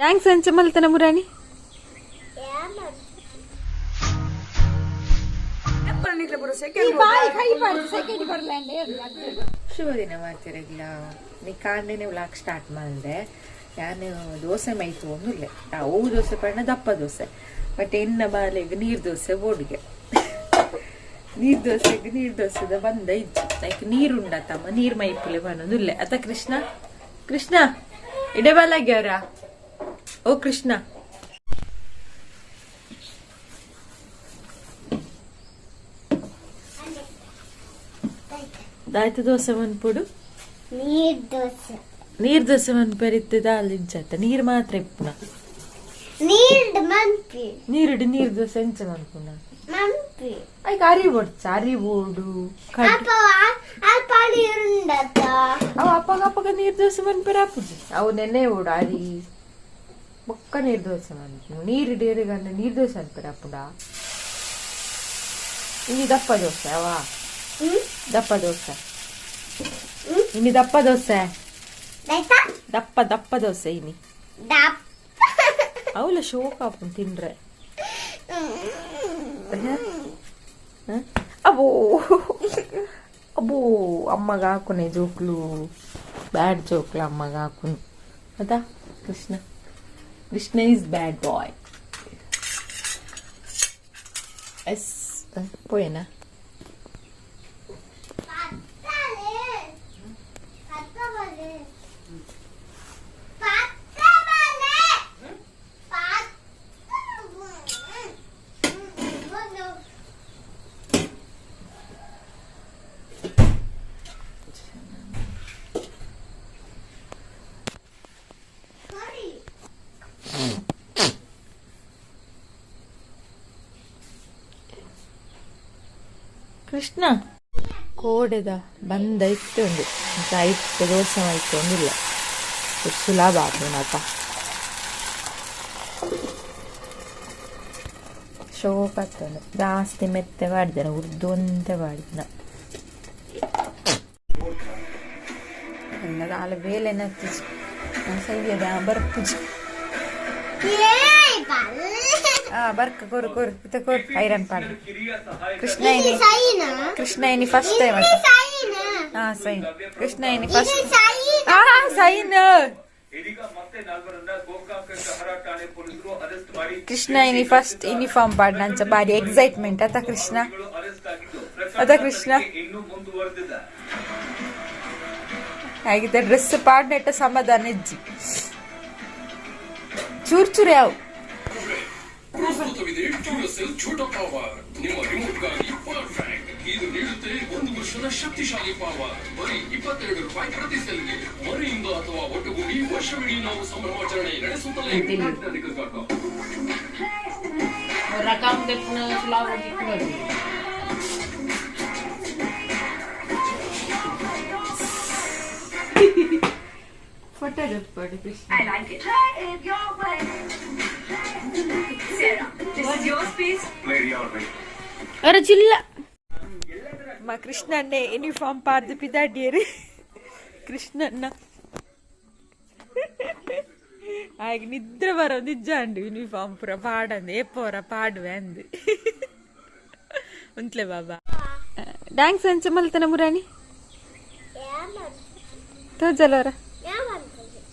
Thanks ಅಂಚ ಮಲ್ತನ ಮುರಾಣಿ. ಶುಭ ದಿನ ಮಾತಿರಗಿಲ್ಲ. ನೀ ಕಾಂಡೆನೆ ವ್ಲಾಗ್ ಸ್ಟಾರ್ಟ್ ಮಾಡಿದೆ. ನಾನು ದೋಸೆ ಮೈತು ಒಂದಿಲ್ಲ, ಅವು ದೋಸೆ ಪಣ್ಣ ದಪ್ಪ ದೋಸೆ, ಬಟ್ ಎನ್ನ ಬಾಲೆಗೆ ನೀರು ದೋಸೆ ಬೋಡಿಗೆ. ನೀರು ದೋಸೆಗೆ ನೀರು ದೋಸೆದ ಬಂದ ಇಜ್ಜಿ ಲೈಕ್ ನೀರುಂಡ ತಮ್ಮ ನೀರು ಮೈಪುಲೆ ಬನ್ನೊಂದಿಲ್ಲ. ಅತ್ತ ಕೃಷ್ಣ, ಕೃಷ್ಣ ಇಡೆ ಬಾಲಾಗ್ಯಾರ. ಓ ಕೃಷ್ಣ, ದಾಯ್ತು ದೋಸೆ ಮನ್ಪುಡು. ನೀರ್ ದೋಸೆ. ನೀರ್ ದೋಸೆ ಮನ್ಪರಿತ್ತದ ಅಲ್ಲಿ ಇಜ್ಜತ್ತ, ನೀರ್ ಮಾತ್ರ ಇಪ್ಪುನ. ನೀರ್ ಮನ್ಪಿ. ನೀರುಡು ನೀರ್ ದೋಸೆ ಎಂಚ ಮನ್ಪುನ? ಮನ್ಪಿ. ಐಕ್ ಅರಿ ಬೊಡ್ಚ, ಅರಿ ಬೋಡು. ಅಲ್ಪ ಅಲ್ಪ ನೀರುಂಡತ್ತ. ಅವು ಅಪ್ಪಗ ಅಪ್ಪಗ ನೀರ್ ದೋಸೆ ಮನ್ಪೆರ ಆಪುಜಿ. ಅವು ನೆನೆ ಓಡು ಅರಿ ಬೊಕ್ಕ ನೀರ್ ದೋಸೆ ಮನ್ಪು. ನೀರು ಡೇರೆಗಂಡ ನೀರ್ ದೋಸೆ ಅನ್ಪೆರ ಆಪುಂಡ. ಇನಿ ದಪ್ಪ ದೋಸೆ ಅವ. ದಪ್ಪ ದೋಸೆ ಇನಿ, ದಪ್ಪ ದೋಸೆ. ಆಯ್ತಾ? ದಪ್ಪ ದಪ್ಪ ದೋಸೆ ಇನಿ. ದಪ್ಪ. ಅವಲ ಶೋಕ ಆಪುಂಡು ತಿಂಡ್ರೆ. ಅಬ್ಬೋ ಅಬ್ಬೋ, ಅಮ್ಮಗ ಹಾಕುನೆ ಜೋಕ್ಲು, ಬ್ಯಾಡ್ ಜೋಕ್ಲು ಅಮ್ಮಗ ಹಾಕುನು. ಅದ Krishna, Krishna is bad boy. Yes ಪೋಯೇನಾ? ಪತ್ತಲೆ ಪತ್ತಬಲೆ ಪತ್ತಬಲೆ ಪತ್ತಬಲೆ. ಸರಿ. ಕೃಷ್ಣ ಕೋಡೆದ ಬಂದ ಇತ್ತು ಉಂಡು ಐತೆ ದೋಸೆ ಆಯ್ತು ಒಂದಿಲ್ಲ, ಸುಲಭ ಆಪುನತ. ಶೋಕತ್ತುಂಡು. ಜಾಸ್ತಿ ಮೆತ್ತೆ ಪಾಡ್ದೆನ, ಉರ್ದು ಒಂತೆ ಪಾಡ್ದಿನ. ದಾಲ ಬೇಲೆ ನತ್ತಿಜಿ ಸೈಯದ ಬರ್ಪುಜಿ. ಏಯ್ ಬಲ್ಲೆ. ಆ ಬರ್ಕ ಕೊರು ಕೊರು ಇತ್ತ ಕೊರು ಐರನ್ ಪಾಡ್ ಕೃಷ್ಣ ಇನಿ. ಸೈನಾ. ಕೃಷ್ಣ ಇನಿ ಫಸ್ಟ್ ಟೈಮ್. ಸೈನಾ. ಹಾ ಸೈನ್, ಕೃಷ್ಣ ಇನಿ ಫಸ್ಟ್. ಸೈನಾ. ಆ ಸೈನ್. ಇದೀಗ ಮತ್ತೆ ನಾಲ್ವರನ್ನ ಗೋಕಾಕ ಶಹರ ಠಾಣೆ ಪೊಲೀಸರು ಅರೆಸ್ಟ್ ಮಾಡಿ. ಕೃಷ್ಣ ಇನಿ ಫಸ್ಟ್ ಯೂನಿಫಾರ್ಮ್ ಪಾಡ್ ನಂಚ ಬಾರಿ ಎಕ್ಸೈಟ್ಮೆಂಟ್ ಅತ ಕೃಷ್ಣ? ಅರೆಸ್ಟ್ ಆಗಿದ್ದು ಅದ ಕೃಷ್ಣ. ತನಿಖೆ ಇನ್ನೂ ಮುಂದುವರೆದಿದೆ. ಹಾಗಿದ್ದ ಡ್ರೆಸ್ ಪಾಡ್ನೆಟ್ಟ ಸಮಾಧಾನ ಇಜ್ಜಿ. ಚೂರ್ ಚೂರ್ ಯಾವ. ಪ್ರಸ್ತುತವಿದೆ ಡ್ಯೂರಾಸೆಲ್ ಛೋಟಾ ಪವರ್, ನಿಮ್ಮ ರಿಮೋಟ್ಗಾಗಿ ಪರ್ಫೆಕ್ಟ್. ಇದು ನೀಡುತ್ತೆ ಒಂದು ವರ್ಷದ ಶಕ್ತಿಶಾಲಿ ಪವರ್, ಬರೀ 22 ರೂಪಾಯಿ ಪ್ರತಿ ಸೆಲ್ಗೆ. ಮರೆಯಿಂದ ಅಥವಾ ಒಟ್ಟುಗೂಡಿ ವರ್ಷವಿಡೀ ನಾವು ಸಂಭ್ರಮಾಚರಣೆ ನಡೆಸುತ್ತಲೇ. ಕರ್ನಾಟಕ. ರಕಮ್ ದೆಪ್ಪುನ ಸುಲಾಭ ತಿಕ್ಕುನದು. ಫೋಟೋ ಕೊಡಿ Krishna. I like it. Your way. Sarah, this is your space. ಅರೆ ಚಿಲ್ಲ. ಮ ಕೃಷ್ಣನ್ನೇ ಯೂನಿಫಾರ್ಮ್ ಪಾರ್ದು ಪಿದಾಡಿಯರು ಕೃಷ್ಣನ್ನ. ಆಗ ನಿದ್ರೆ ಬರೋ ನಿಜ ಅಂಡು ಯೂನಿಫಾರ್ಮ್ ಪೂರ ಪಾಡಂದು ಏಪೋರ ಪಾಡುವೆ ಅಂದು ಉಂಟ್ಲೆ ಬಾಬಾ. ಡ್ಯಾನ್ಸ್ ಅಂಚ ಮಲ್ತನ ಮುರಾಣಿ. ತೋಜಲ ವರ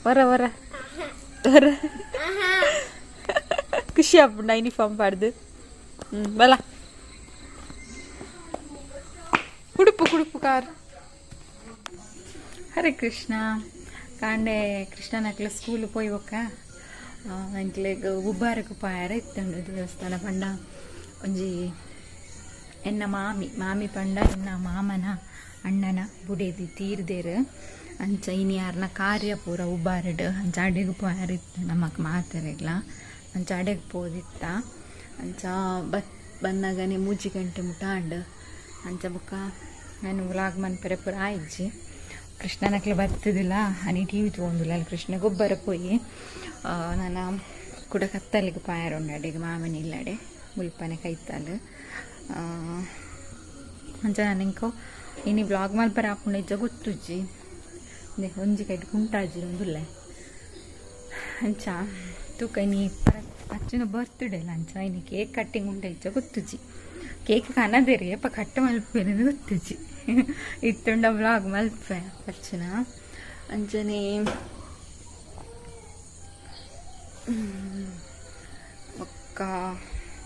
ವರ ವರ ವರ. ಖುಷಿ ಆಪುಂಡ ಯೂನಿಫಾರ್ಮ್ ಪಾಡ್ದು? ಹ್ಮ್ ಬಲ ಕುಡುಪು ಕುಡುಪು ಕಾರ್. ಹರೇ ಕೃಷ್ಣ. ಕಾಂಡೆ ಕೃಷ್ಣನಕ್ಲೆ ಸ್ಕೂಲ್ ಪೋಯಿ ಬೊಕ್ಕ ಎಂಕ್ಲೆಗ್ ಉಬ್ಬಾರಗ್ ಪೋಯೆರೆ ಇತ್ತುಂಡು ದೇವಸ್ಥಾನ. ಪಂಡ ಒಂಜಿ ಎನ್ನ ಮಾಮಿ, ಮಾಮಿ ಪಂಡ ಎನ್ನ ಮಾಮನ ಅಣ್ಣನ ಬುಡೆದಿ ತೀರ್ದೆರ್. ಅಂಚ ಇನಿ ಆರ್ನ ಕಾರ್ಯ ಪೂರ ಉಬ್ಬಾರಡ್. ಅಂಚ ಅಡೆಗ್ ಪೋಯೆರೆ ಇತ್ತು ನಮಕ್ ಮಾತೆರೆಗ್ಲ. ಅಂಚ ಅಡೆಗ್ ಪೋದಿತ್ತ. ಅಂಚ ಬತ್ ಬನ್ನಗನೆ 3 ಗಂಟೆ ಮುಟ ಆಂಡ್. ಅಂಚ ಬೊಕ್ಕ ಯಾನ್ ವ್ಲಾಗ್ ಮನ್ಪೆರೆ ಪೂರ ಆಯಿಜ್ಜಿ. ಕೃಷ್ಣನಕ್ಲೆ ಬತ್ತುದಿಲ್ಲ ಅನಿ ಟಿವಿ ತೂವೊಂದುಲ್ಲ. ಅಲ್ಲಿ ಕೃಷ್ಣ ಗೊಬ್ಬರ ಪೋಯಿ. ನನ ಕುಡ ಕತ್ತಲಿಗೆ ಪಾಯರ ಉಂಡು ಅಡೆಗ್ ಮಾಮನ ಇಲ್ಲಡೆ ಮುಲ್ಪನೆ ಕೈತಲ್. ಅಂಚ ನಾನು ಎಂಕೋ ಇನಿ ವ್ಲಾಗ್ ಮಲ್ಪರೆ ಆಪುಂಡ ಇಜ್ಜ ಗೊತ್ತುಜ್ಜಿ. ಒಂಜಿ ಕೈಟ್ ಕುಂಟಾಜಿ ಉಂದುಲ್ಲೆ. ಅಂಚ ತೂಕ ಇನಿ ಅಚ್ಚನ ಬರ್ತ್ಡೇ ಲಂಚ ಇನಿ ಕೇಕ್ ಕಟ್ಟಿಂಗ್ ಉಂಡೈಚ ಗೊತ್ತುಜಿ ಕೇಕ್ ಕನದೇರಿ ಅಪ್ಪ ಕಟ್ಟ ಮಲ್ಪೇನೆ ಗೊತ್ತುಜಿ ಇತ್ತುಂಡ ವ್ಲಾಗ್ ಮಲ್ಪೆ ಪಚ್ಚನ ಅಂಚನೆ ಬೊಕ್ಕ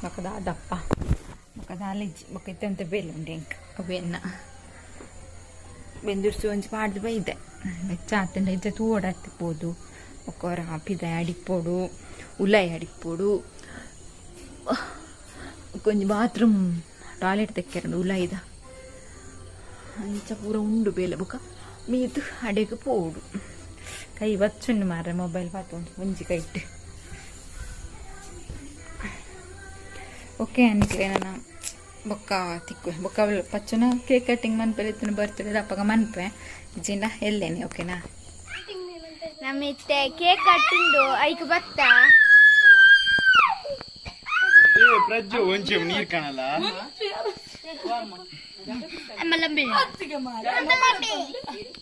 ಬೊಕ್ಕ ದಾದಪ್ಪ ಬೊಕ್ಕ ದಾಲಿಜ್ಜಿ ಬೊಕ್ಕ ಇತ್ತಂತ ಬೇಲೆ ಉಂಡು ಎಂಕ್ ಅವೆನ್ನ ಬೆಂದುರ್ಸು ಒಂಜಿ ಪಾಡ್ದು ಬೈದೆ ಬೆಚ್ಚ ಆತಂಡ ಇಜ್ಜ ತೂವೊಡು ಅತ್ತಿಪೋದು ಬೊಕ್ಕ ಒರ ಪಿದಾಯಿ ಅಡಿಪೋಡು ಉಲಾಯಿ ಅಡಿಪೋಡು ಒಂಜಿ ಬಾತ್ರೂಮ್ ಟಾಯ್ಲೆಟ್ ತೆಕ್ಕೆರಂಡು ಉಲಾಯಿದ ಅಂಚ ಪೂರ ಉಂಡು ಬೇಲೆ ಬೊಕ್ಕ ಮೀತ್ ಅಡೆಗ್ ಪೋಡು ಕೈ ಬಚ್ಚುಂಡು ಮಾರ್ರೆ ಮೊಬೈಲ್ ಪಾತೊಂಡು ಒಂಜಿ ಕೈಟ್ ಓಕೆ ಅನಿಕ್ಲೆ ನನ್ನ ಬೊಕ್ಕ ತಿಕ್ಕು ಬೊಕ್ಕ ಪಚ್ಚುನ ಕೇಕ್ ಕಟ್ಟಿಂಗ್ ಮನ್ಪೆ ಇತ್ತನ ಬರ್ತದೆ ಅಪ್ಪಗ ಮನ್ಪೆ ಇಜ್ಜಿಂಡ ಎಲ್ಲೇನೆ ಓಕೆನಾ. ನಮ್ಮ ಇತ್ತೆ ಕೇಕ್ ಕಟ್ಟುಂಡು ಐಕ್ ಬತ್ತ. ಪ್ರಜ್ಜು ಒಂಚೆ ನೀರ್ ಕಾಣಲ್ಲ.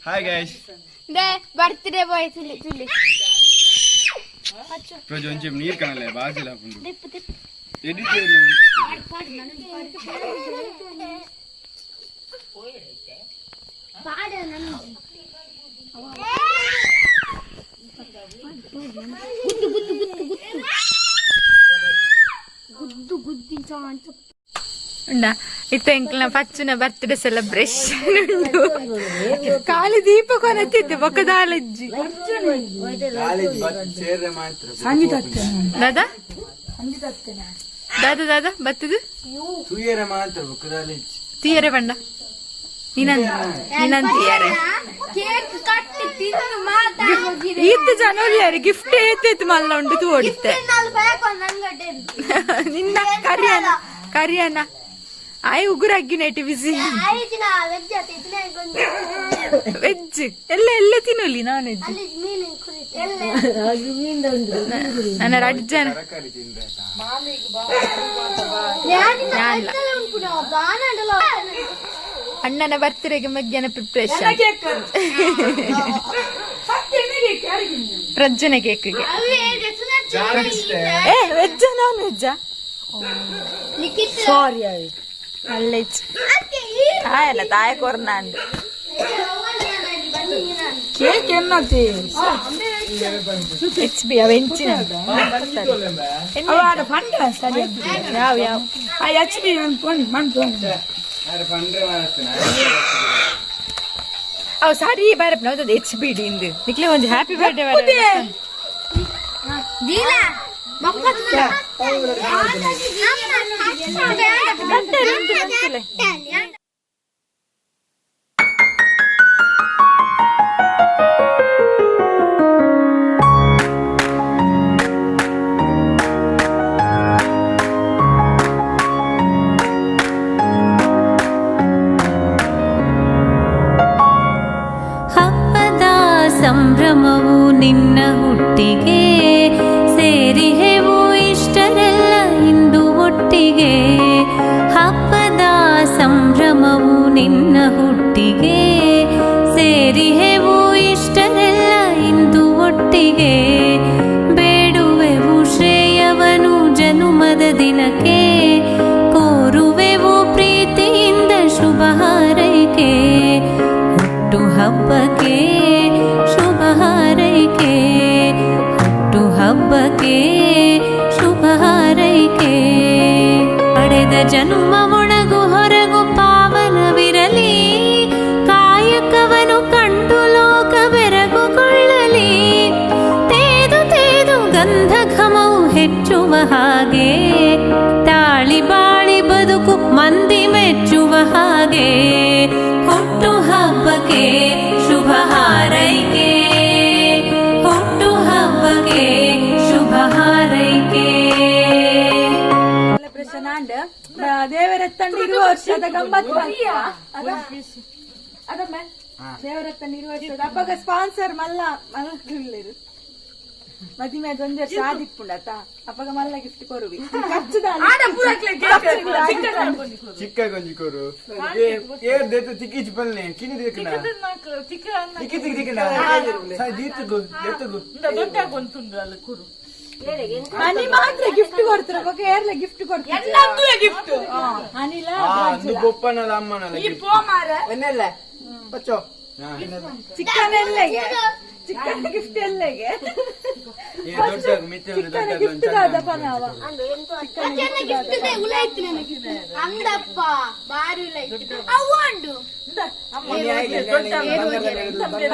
ಹಾಯ್ ಗೈಸ್, ಬರ್ತ್ಡೇ ಬಾಯ್ ತುಲಿ ತುಲಿ. ಪ್ರಜ್ಜು ಒಂಚೆ ನೀರ್ ಕಾಣಲ್ಲ ಬಾಜಿಲ ಹಾಕೊಂಡು ಎಡಿಟ್. ಗುದ್ದು ಗುದ್ದು ಗುದ್ದು ಗುದ್ದು ಗುದ್ದು ಗುದ್ದು. ಉಂಡ ಇತ್ತ ಎಂಕ್ಲನ ಪಚ್ಚುನ ಬರ್ತ್ಡೇ ಸೆಲೆಬ್ರೇಷನ್ ಉಂಡು. ಖಾಲಿ ದೀಪ ಕೊನತ್ತಿದ್ದೆ ಬೊಕ್ಕ ದಾಲಜ್ಜಿ. ದಾದಾ ದಾದಾ ದಾದಾ ಬತ್ತದು ತೀಯರೆ ಬಂಡ ನೀನಂತ ನೀನಂತೀಯರೆ. ಕೇಕ್ ಕಟ್ ತಿಂದು ಮಾತಾಡ. ಈತ ಜನ ಉಲ್ಲಾರೆ ಗಿಫ್ಟ್ ಏತೇತು ಮಲ್ಲ ಉಂಡು ತೋಡಿತ್ತೆ. ನಿನ್ನ ಕರಿಯನ ಕರಿಯನ ಆಯ್ ಉಗುರು ಅಗ್ಗಿನೈಟಿ ಬಿಸಿ ವೆಜ್ ಎಲ್ಲ ಎಲ್ಲ ತಿನ್ನಲಿ ನಾನ್ ವೆಜ್. ನನ್ನ ರಡ್ಡು ಜನ ಅಣ್ಣನ ಬರ್ತ್ಡೇಗೆ ಮಧ್ಯಾಹ್ನ ಪ್ರಿಪ್ರೇಷನ್ ಪ್ರಜ್ಜನ ಕೇಕ್ಗೆ. ಏ ವೆಜ್ ನಾನ್ ವೆಜ್ ತಾಯಲ್ಲ ತಾಯ ಕೊರ್ನಾಂಡ್ ಕೇಕ್ ಎನ್ನತಿ? ಎಚ್ ಬಿ ಅವ ಎಂಚಿನ ಯಾವ ಯಾವ ಎಚ್ ಬಿ ಅವ್ ಸಾರಿ ಬಾರಪ್ಪ ನಾವು ಎಚ್ ಬಿ ಡಿ ಇಂದು ನಿಕ್ಲೆ ಒಂದು ಹ್ಯಾಪಿ ಬರ್ತ್ಡೇ. ಹಬ್ಬದ ಸಂಭ್ರಮವು ನಿನ್ನ ಹುಟ್ಟಿಗೆ ಸೇರಿಹೆವು ಇಷ್ಟರೆಲ್ಲ ಇಂದು ಒಟ್ಟಿಗೆ. ಹಬ್ಬದ ಸಂಭ್ರಮವು ನಿನ್ನ ಹುಟ್ಟಿಗೆ ಸೇರಿಹೆವು ಇಷ್ಟರೆಲ್ಲ ಇಂದು ಒಟ್ಟಿಗೆ. ಬೇಡುವೆವು ಶ್ರೇಯವನು ಜನುಮದ ದಿನಕ್ಕೆ, ಕೋರುವೆವು ಪ್ರೀತಿಯಿಂದ ಶುಭ ಹಾರೈಕೆ. ಹುಟ್ಟು ಹಬ್ಬಕ್ಕೆ ಶುಭ ಹಾರೈಕೆ, ಹುಟ್ಟು ಹಬ್ಬಕ್ಕೆ ಶುಭ ಹಾರೈಕೆ. ಪಡೆದ ಜನುಮ ಒಣಗು ಹೊರಗು ಪಾವನವಿರಲಿ, ಕಾಯಕವನು ಕಂಡು ಲೋಕ ಬೆರಗುಗೊಳ್ಳಲಿ. ತೇದು ತೇದು ಗಂಧ ಘಮವು ಹೆಚ್ಚುವ ಹಾಗೆ, ತಾಳಿ ಬಾಳಿ ಬದುಕು ಮಂದಿ ಮೆಚ್ಚುವ ಹಾಗೆ. ಹುಟ್ಟು ಹಬ್ಬಕ್ಕೆ ಶುಭ ಹಾರೈಕೆ, ಹುಟ್ಟು ಹಬ್ಬಕ್ಕೆ ಶುಭ ಹಾರೈಕೆ. ದೇವರತ್ತಂಡ ಇರುವ ವರ್ಷದ ಗಮ್ಮತ್ ಅದಮ್ಮ ದೇವರತ್ತಂಡ ಇರುವ ವರ್ಷದ ಅಪ್ಪಗ ಸ್ಪಾನ್ಸರ್ ಮಲ್ಲ ಮಲ್ಲ ಮದಿಮೆ ಅದು ಒಂದ್ ವರ್ಷ ಆದಿಪ್ಪುಂಡತ ಅಪ್ಪಗ ಮಲ್ಲ ಗಿಫ್ಟ್ ಕೊರುವಿ ಚಿಕ್ಕ ಗೊಂಜಿ ಕೊರು ಏರ್ ದೇತು ತಿಕ್ಕಿಚ್ ಪಲ್ನೆ ಕಿನಿ ದೇಕನ ತಿಕ್ಕಿ ತಿಕ್ಕಿ ದಿಕ್ಕನ ಸೈ ದೀತಗು ದೆತ್ತಗು. ಹನಿ ಮಾತ್ರ ಗಿಫ್ಟ್ ಕೊಡ್ತಾರೆ ಬೊಕ ಏರ್ಲ ಗಿಫ್ಟ್ ಕೊಡ್ತಾರೆ. ಗಿಫ್ಟ್. ಅನಿಲ. ಅಂದು ಬೊಪ್ಪನಲ್ಲ ಅಮ್ಮನಲ್ಲ. ಎನ್ನೆಲ್ಲ ಬಚ್ಚೋ. ಚಿಕ್ಕನ ಎಲ್ಲಗೆ, ಚಿಕ್ಕನ ಗಿಫ್ಟ್ ಎಲ್ಲಗೆ. ಏ ದೊಡ್ಡ ಮಿತ್ರ. ಚಿಕ್ಕನ ಗಿಫ್ಟ್ ದಾದಪ್ಪ ನಾವ. ಗಿಫ್ಟ್ ಉಲಾಯ್ತು ನನಗೆ ಅಂದಪ್ಪ, ಬಾರಿ ಉಲಾಯ್ತು ಅವು ಉಂಡು.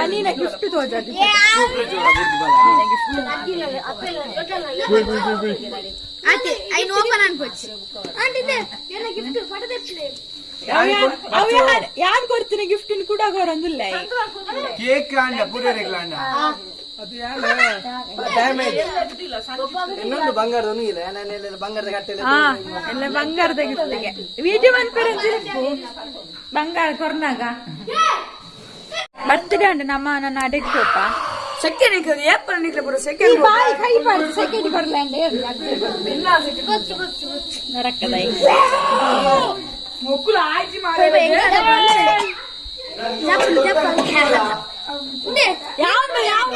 ಹನಿನ ಗಿಫ್ಟ್ ತೋಜದು. ಆತೆ ಐನು ಓಪನ್ ಅನ್ಪೊಚ್ಚಿ ಅಂಟಿದ್ದೆ ಎಲ್ಲ ಗಿಫ್ಟ್ ಫೋಟೋ ತೆಪ್ಪಿಲೆ. ಅವ್ ಯಾರು ಕೊಡ್ತೀನಿ ಗಿಫ್ಟ್ ಕೂಡ ಹೊರೊಂದಿಲ್ಲ. ಕೇಕ್ ಅಂಡ ಪೂರ ಅಂಡ. ಡ್ಯಾಮೇಜ್ ಇನ್ನೊಂದು ಬಂಗಾರದ ಇಲ್ಲ, ನಾನು ಬಂಗಾರದ ಕಟ್ಟೆಲ್ಲ. ಹಾ, ಎಲ್ಲ ಬಂಗಾರದ ಗಿಫ್ಟ್ಗೆ ವಿಡಿಯೋ ಮನ್ಪೆರೆ. ಬಂಗಾರ ಕೊರ್ನಾಗ ಬರ್ತ್ಡೇ ಉಂಟು ನಮ್ಮ. ನನ್ನ ಅಡೆಗೆ ಪೋಪ. ಸೆಕೆಂಡ್ ಏಪ್ರಿಲ್ ನಿಕ್ಲೆ ಪೂರ ಸೆಕೆಂಡ್. ಬಾಯಿ ಕೈ ಪಾಡ್ದು ಸೆಕೆಂಡ್ ಕೊರ್ಲಂಡೆ ನರಕದ. ಮೊಕ್ಕುಲು ಆಯ್ತು ಮಾರ್ರೆ. ಯಾವ ಯಾವ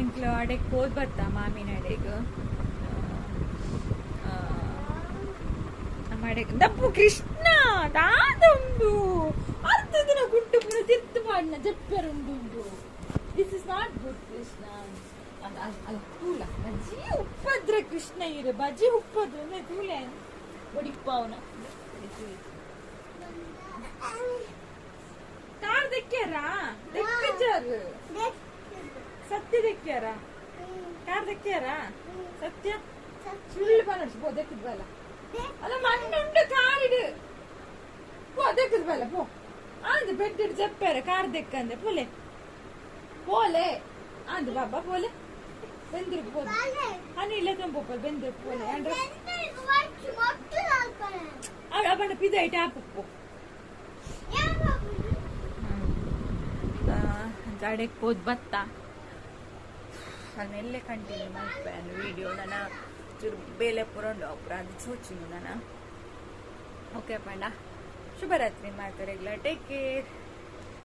ಎಂಕ್ಲು ಅಡೆಗೆ ಪೋದ್ ಬರ್ತಾ ಮಾಮಿನ ಅಡೆಗ್. ನಮ್ಮ ಅಡೆಗ್ ದಪ್ಪು ಕೃಷ್ಣ ದಾದ ಉಂಡು ಅರ್ಧ ದಿನ ಗುಂಟು ಪೂರ ತಿರ್ತು ಪಾಡ್ನ ಜಪ್ಪೆರುಂಡು ಉಂಡು. This is not good Krishna. ಅಲ್ಲ ತೂಲ ಬಜ್ಜಿ ಉಪ್ಪದ್ರ ಕೃಷ್ಣ ಇರು ಬಜ್ಜಿ ಉಪ್ಪದ್ರ ಅಂದ್ರೆ ತೂಲೆ ಒಡಿಪ್ಪ ಅವನ ಕಾರ್ ದೆಕ್ಕ್ಯಾರ ದೆಕ್ಕಜಾರು ಸತ್ಯ ದೆಕ್ಕ್ಯಾರ ಕಾರ್ ದೆಕ್ಕ್ಯಾರ ಸತ್ಯ ಸುಳ್ಳು ಪನಡ್ಸು ಪೋ ದೆಕ್ಕದ್ ಬಲ್ಲ. ಅಲ್ಲ ಮಣ್ಣುಂಡು ಕಾರಿಡು ಪೋ ದೆಕ್ಕದ್ ಬಲ್ಲ ಪೋ. ಅಂದ್ ಬೆಡ್ ಜಪ್ಪಾರ ಕಾರ್ ದೆಕ್ಕಂದೆ ಪೋಲೆ ಪೋಲೆ ಅಂದ್ ಬಾಬಾ ಪೋಲೆ ಬೆಂದಿರು ಪೋ. ಹನಿ ಇಲ್ಲ ತುಂಬ ಬೆಂದಿರು ಪೋಲೆ ಅಂಡ್ರೆ ಅವನ ಪಿದೈಟ್ ಆಪು. ಅಡೆಗೆ ಪೋದ್ ಬತ್ತ ನಾನು ಎಲ್ಲೇ ಕಂಟಿನ್ಯೂ ಮಲ್ಪೆ ವಿಡಿಯೋ. ನನ್ನ ಚೂರು ಬೇಲೆ ಪೂರ ಉಂಡು ಅಪುರ ಅದು ಸೋಚಿನು ನಾನು. ಓಕೆ ಪಂಡ, ಶುಭರಾತ್ರಿ ಮಾತಾಡಗ್ಲ. Take care.